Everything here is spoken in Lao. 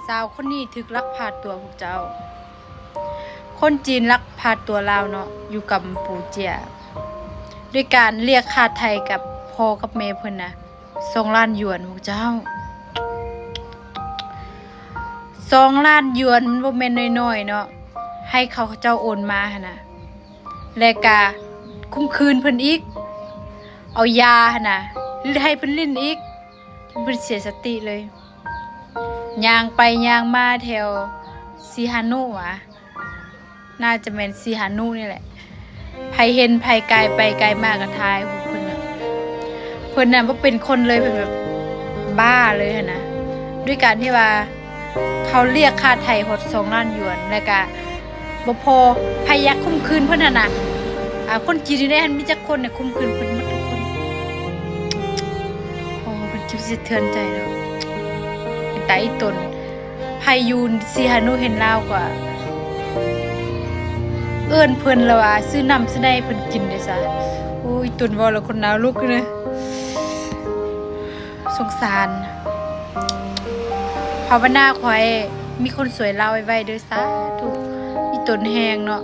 ສາວຄົນນີ້ຖືກລັກພາຕົວພວກເຈົ້າ. ຄົນຈີນລັກພາຕົວລາວເນາະ ຢູ່ກຳປູເຈຍ ດ້ວຍການລຽກຄ່າໄຖ່ກັບພໍ່ກັບແມ່ເພິ່ນນະ ສອງລ້ານຢວນພວກເຈົ້າ. ສອງລ້ານຢວນມັນບໍ່ແມ່ນນ້ອຍໆເນາະ ໃຫ້ເຂົາເຈົ້າໂອນມາຫັ້ນນະ ແລະກະຂົ່ມຂືນເພິ່ນອີກ ເອົາຢາຫັ້ນນະ ໃຫ້ເພິ່ນຫຼິ້ນອີກ ຈົນເພິ່ນເສຍສະຕິເລີຍ. ຍ່າງໄປຍ່າງມາແຖວສີຫານຸຫວາ ໜ້າຈະແມ່ນສີຫານຸນີ້ແຫຼະ ໃຜເຫັນໃຜກາຍໄປກາຍມາກະຖ່າຍຮູບເພິ່ນນະ. ເພິ່ນນະບໍ່ເປັນຄົນເລີຍ ເພິ່ນແບບບ້າເລີຍຫັ້ນນະ ດ້ວຍການທີ່ວ່າເຂົາລຽກຄ່າໄຖ່ຮອດສອງລ້ານຢວນ ແລະກະບໍ່ພໍ ໃຜຢາກຂົ່ມຂືນເພິ່ນຫັ້ນນະ ອາ ຄົນຈີນຢູ່ໃນຫັ້ນມີຈັກຄົນນະ ຂົ່ມຂືນເພິ່ນໝົດທຸກຄົນ. ໂອ້ ເພິ່ນເຈັບສະເທືອນໃຈເນາະ ເປັນຕາອີ່ຕົນ. ໃຜຢູ່ສີຫານຸເຫັນລາວກະເອີ້ນເພິ່ນລະວ່າ ຊື້ນ້ຳຊື້ໃນໃຫ້ເພິ່ນກິນເດ້ຊະ. ໂອ້ຍ ອີ່ຕົນເວົ້າແລ້ວຂົນນາລຸກເລີຍ ສົງສານ. ພາວະນາຂໍໃຫ້ມີຄົນຊ່ວຍລາວໄວໆເດີ ສາທຸ. ອີ່ຕົນແຮງເນາະ